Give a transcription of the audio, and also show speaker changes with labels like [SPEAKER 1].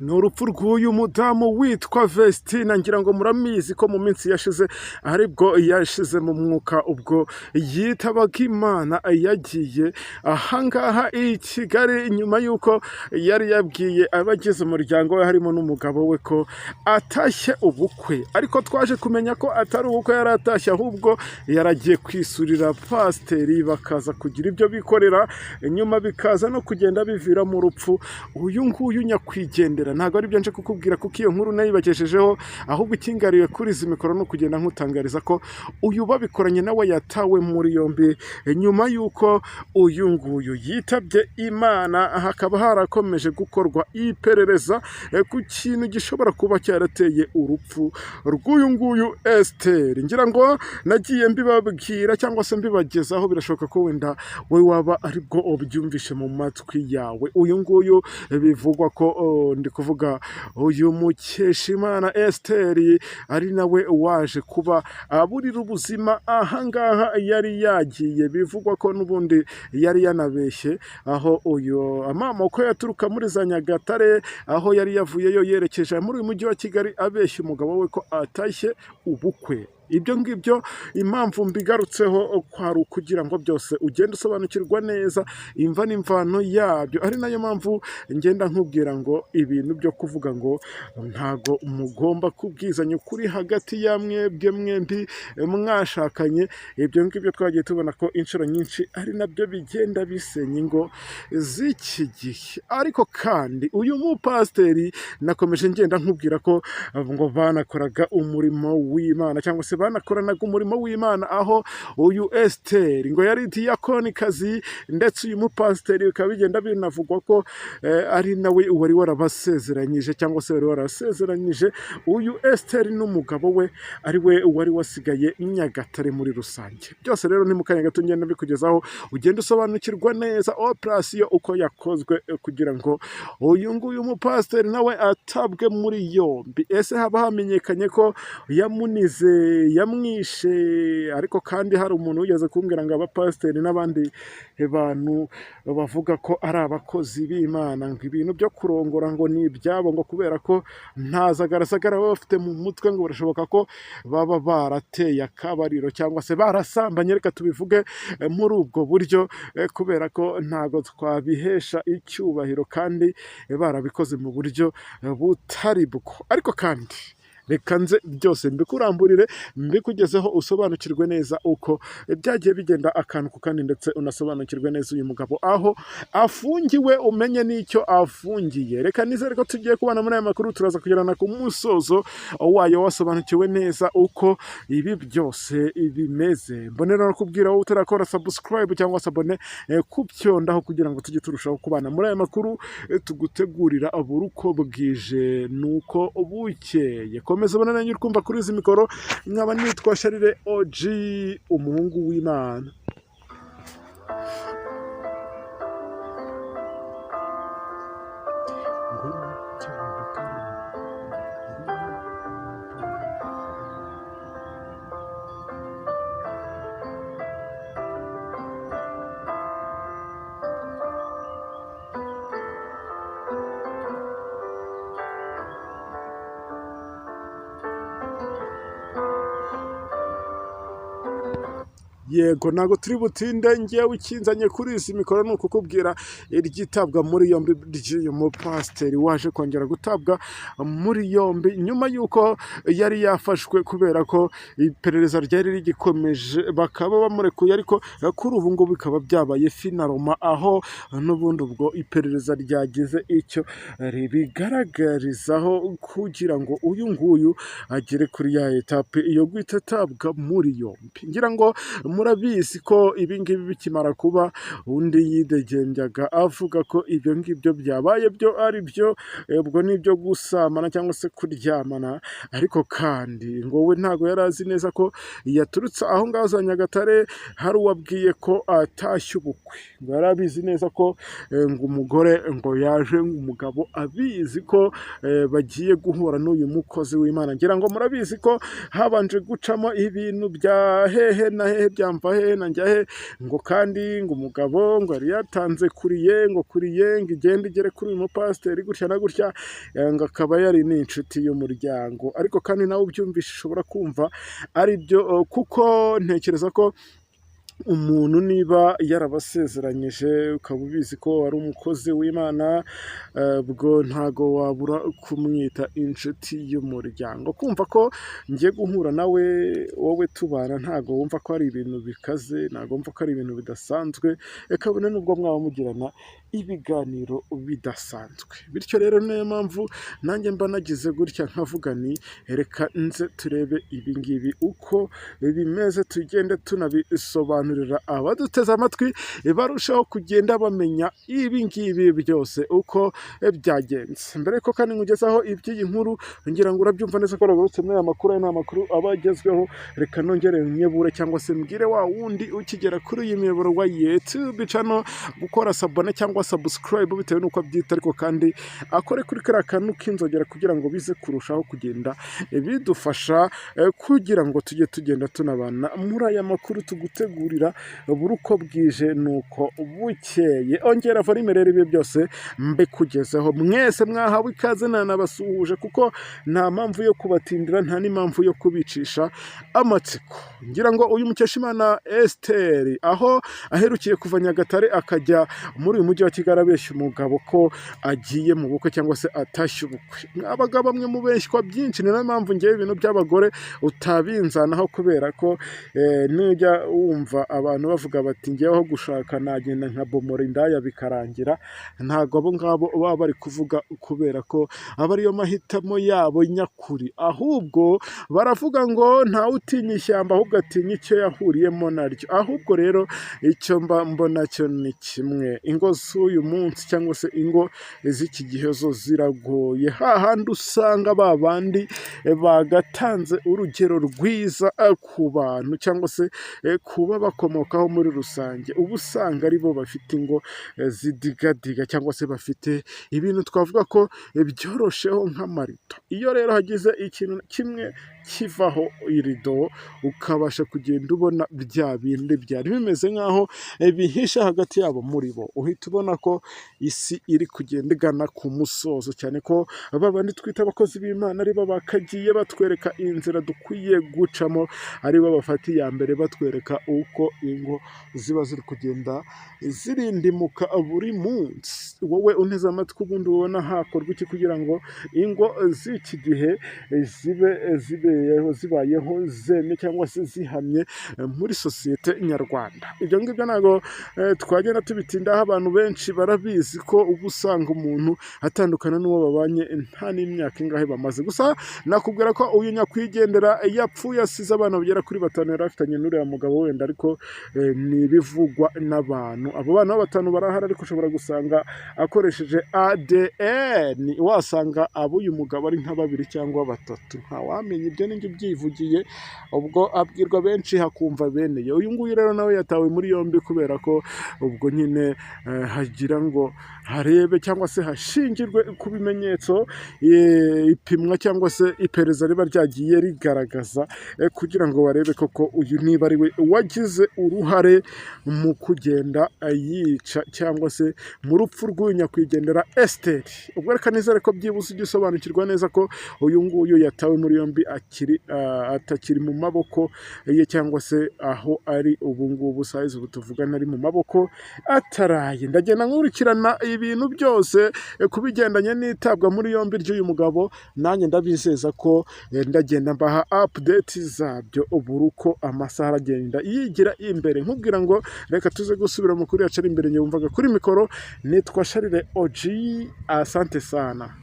[SPEAKER 1] Ni urupfu rw'uyu mudamu witwa Vestine, ngira ngo muramizi ko mu minsi yashize aribwo yashize mu mwuka, ubwo yitabaga Imana. Yagiye ahangaha i Kigali nyuma y'uko yari yabwiye abagize umuryango we harimo n'umugabo we ko atashye ubukwe, ariko twaje kumenya ko atari ubukwe yari atashye, ahubwo yaragiye kwisurira pasiteri bakaza kugira ibyo bikorera, nyuma bikaza no kugenda biviramo urupfu uyu nguyu nyakwigendera. Ntabwo ari byo nje kukubwira kuko iyo nkuru nayibagejejeho, ahubwo ikingariye kuri izi mikoro ni ukugenda nkutangariza ko uyu babikoranye nawe yatawe muri yombi nyuma y'uko uyu nguyu yitabye Imana. Hakaba harakomeje gukorwa iperereza ku kintu gishobora kuba cyarateye urupfu rw'uyu nguyu Esther. Ngira ngo nagiye mbibabwira cyangwa se mbibagezaho, birashoboka ko wenda we waba aribwo ubyumvishe mu matwi yawe. Uyu nguyu bivugwa ko ndi kuvuga uyu Mukeshimana Esther, ari nawe waje kuba aburira ubuzima ahangaha yari yagiye. Bivugwa ko n'ubundi yari yanabeshye aho uyu amamoko yaturuka muri za Nyagatare, aho yari yavuyeyo yerekeje muri uyu mujyi wa Kigali, abeshya umugabo we ko atashye ubukwe. Ibyo ngibyo impamvu mbigarutseho kwari ukugira ngo byose ugende usobanukirwa neza imva n'imvano yabyo, ari nayo mpamvu ngenda nkubwira ngo ibintu byo kuvuga ngo ntago mugomba kubwizanya ukuri hagati ya mwebwe mwembi mwashakanye, ibyo ngibyo twagiye tubona ko inshuro nyinshi ari nabyo bigenda bisenya ingo z'iki gihe. Ariko kandi uyu mupasiteri nakomeje ngenda nkubwira ko ngo banakoraga umurimo w'Imana cyangwa se banakoranaga umurimo w'Imana, aho uyu Esther ngo yari diyakonikazi, ndetse uyu mupasiteri bikaba bigenda binavugwa ko ari nawe wari warabasezeranyije cyangwa se wari warasezeranyije uyu Esther n'umugabo we, ari we wari wasigaye Nyagatare muri rusange. Byose rero ni mu kanya gato ngenda mbikugezaho, ugenda usobanukirwa neza operasiyo uko yakozwe kugira ngo uyu nguyu mupasiteri nawe atabwe muri yombi. Ese haba hamenyekanye ko yamunize, yamwishe? Ariko kandi hari umuntu wigeze kumbwira ngo abapasiteri n'abandi bantu bavuga ko ari abakozi b'Imana, ngo ibintu byo kurongora ngo ni ibyabo, ngo kubera ko nta zagarasagara baba bafite mu mutwe, ngo birashoboka ko baba barateye akabariro cyangwa se barasambanye, reka tubivuge muri ubwo buryo, kubera ko ntago twabihesha icyubahiro kandi barabikoze mu buryo butari bwo. Ariko kandi reka nze byose mbikuramburire, mbikugezeho, usobanukirwe neza uko byagiye bigenda akantu ku kandi, ndetse unasobanukirwe neza uyu mugabo aho afungiwe, umenye n'icyo afungiye. Reka nizere ko tugiye kubana muri aya makuru, turaza kugerana ku musozo wayo wasobanukiwe neza uko ibi byose bimeze. Mbonera no kubwira wowe utarakora subscribe cyangwa se abone kubyondaho kugira ngo tujye turushaho kubana muri aya makuru tugutegurira buri uko bwije nuko bukeye. Komeza ubone nanjye uri kumva kuri izi mikoro, nkaba nitwa Sharire OG, umuhungu w'Imana. Yego, ntabwo turi butinde. Ngewe ikinzanye kuri izi mikoro ni ukukubwira iryitabwa muri yombi ry'uyu mupasiteri waje kongera gutabwa muri yombi nyuma y'uko yari yafashwe kubera ko iperereza ryari rigikomeje, bakaba bamurekuye, ariko kuri ubu ngubu bikaba byabaye finaroma, aho n'ubundi ubwo iperereza ryagize icyo ribigaragarizaho kugira ngo uyu nguyu agere kuri ya etape yo guhita atabwa muri yombi. Ngira ngo murabizi ko ibi ngibi bikimara kuba, undi yidegembyaga avuga ko ibyo ngibyo byabaye byo ari byo, ubwo ni ibyo gusambana cyangwa se kuryamana, ariko kandi ngo we ntabwo yari azi neza ko yaturutse aho ngaho za Nyagatare hari uwabwiye ko atashye ubukwe. Ngo yari abizi neza ko ngo umugore ngo yaje, umugabo abizi ko bagiye guhura n'uyu mukozi w'Imana. Ngira ngo murabizi ko habanje gucamo ibintu bya hehe na hehe bya gutya, mva he na njya he, ngo kandi ngo umugabo ngo yari yatanze courrier, ngo courrier ngo igende igere kuri uyu mupasiteri gutya na gutya, ngo akaba yari n'inshuti y'umuryango. Ariko kandi nawe ubyumvishe ushobora kumva ari byo, kuko ntekereza ko umuntu niba yarabasezeranyije, ukaba ubizi ko ari umukozi w'Imana, ubwo ntago wabura kumwita inshuti y'umuryango. Kumva ko ngiye guhura nawe, wowe tubana, ntago wumva ko ari ibintu bikaze, ntago wumva ko ari ibintu bidasanzwe, kabone n'ubwo mwaba mugirana ibiganiro bidasanzwe. Bityo rero niyo mpamvu nanjye mba nagize gutya nkavuga nti reka nze turebe ibi ngibi uko bimeze, tugende tunabisobanurira abaduteze amatwi, barushaho kugenda bamenya ibi ngibi byose uko byagenze. Mbere yuko kandi nkugezaho iby'iyi nkuru, ngira ngo urabyumva neza ko nagarutse muri aya makuru. Aya ni amakuru aba agezweho. Reka nongere nkebure cyangwa se mbwire wa wundi ukigera kuri uyu muyoboro wa YouTube channel gukora s'abonner cyangwa subscribe, bitewe n'uko abyita, ariko kandi akore kuri kariya kantu k'inzogera kugira ngo bize kurushaho kugenda bidufasha, kugira ngo tujye tugenda tunabana muri aya makuru tugutegurira buri uko bwije n'uko bukeye. Ongera volume rero, ibi byose mbikugezeho. Mwese mwahawe ikaze, nanabasuhuje, kuko nta mpamvu yo kubatindira, nta n'impamvu yo kubicisha amatsiko. Ngira ngo uyu Mukeshimana Esther, aho aherukiye kuva Nyagatare akajya muri uyu mujyi wa Kigali, abeshya umugabo ko agiye mu bukwe cyangwa se atashye ubukwe. Abagabo bamwe mubeshywa byinshi, ni nayo mpamvu ngewe ibintu by'abagore utabinzanaho, kubera ko nujya wumva abantu bavuga bati ngewe aho gushaka nagenda nkabomora indaya bikarangira, ntabwo abo ngabo baba bari kuvuga kubera ko aba ariyo mahitamo yabo nyakuri, ahubwo baravuga ngo ntawe utinya ishyamba, ahubwo atinya icyo yahuriyemo naryo. Ahubwo rero icyo mba mbona cyo ni kimwe: ingo z'uyu munsi cyangwa se ingo z'iki gihe zo ziragoye, hahandi usanga ba bandi bagatanze urugero rwiza ku bantu cyangwa se kuba bakomokaho muri rusange, uba usanga aribo bafite ingo zidigadiga cyangwa se bafite ibintu twavuga ko byorosheho nk'amarido. Iyo rero hagize ikintu kimwe kivaho irido, ukabasha kugenda ubona bya bindi byari bimeze nk'aho bihishe hagati yabo muri bo, uhita ubona ko isi iri kugenda igana ku musozo, cyane ko ba bandi twita abakozi b'Imana aribo bakagiye batwereka inzira dukwiye gucamo, aribo bafata iya mbere batwereka uko ingo ziba ziri kugenda zirindimuka buri munsi. Wowe unteze amatwi, ubundi ubona hakorwa iki kugira ngo ingo z'iki gihe zibe zibeyeho, zibayeho zemye cyangwa se zihamye muri sosiyete nyarwanda? Ibyo ngibyo ntabwo twagenda tubitindaho, abantu benshi barabizi ko uba usanga umuntu atandukana n'uwo babanye nta n'imyaka ingahe bamaze. Gusa nakubwira ko uyu nyakwigendera yapfuye asize abana bagera kuri batanu yari afitanye n'uriya mugabo wenda, ariko ni ibivugwa n'abantu. Abo bana batanu barahari, ariko ushobora gusanga akoresheje ADN wasanga ab'uyu mugabo ari nka babiri cyangwa batatu, ntawamenya, ibyo ni ubyivugiye. Ubwo abwirwa benshi hakumva bene yo. Uyu nguyu rero nawe yatawe muri yombi kubera ko ubwo nyine hagira ngo harebe cyangwa se hashingirwe ku bimenyetso ipimwa cyangwa se iperereza riba ryagiye rigaragaza, kugira ngo barebe koko uyu niba ari we wagize uruhare mu kugenda yica cyangwa se mu rupfu rw'uyu nyakwigendera Esther. Ubwo reka nizere ko byibuze ujya usobanukirwa neza ko uyu nguyu yatawe muri yombi, akiri atakiri mu maboko ye, cyangwa se aho ari ubu ngubu sayizi ubu tuvugana ari mu maboko ataraye. Ndagenda nkurikirana ibintu byose ku bigendanye n'itabwa muri yombi ry'uyu mugabo, nanjye ndabizeza ko ndagenda mbaha update zabyo buri uko amasaha aragenda yigira imbere. Nkubwira ngo reka tuze gusubira mu kuri yacu ari imbere. Nyumvaga kuri mikoro nitwa Sharire Oji, asante sana.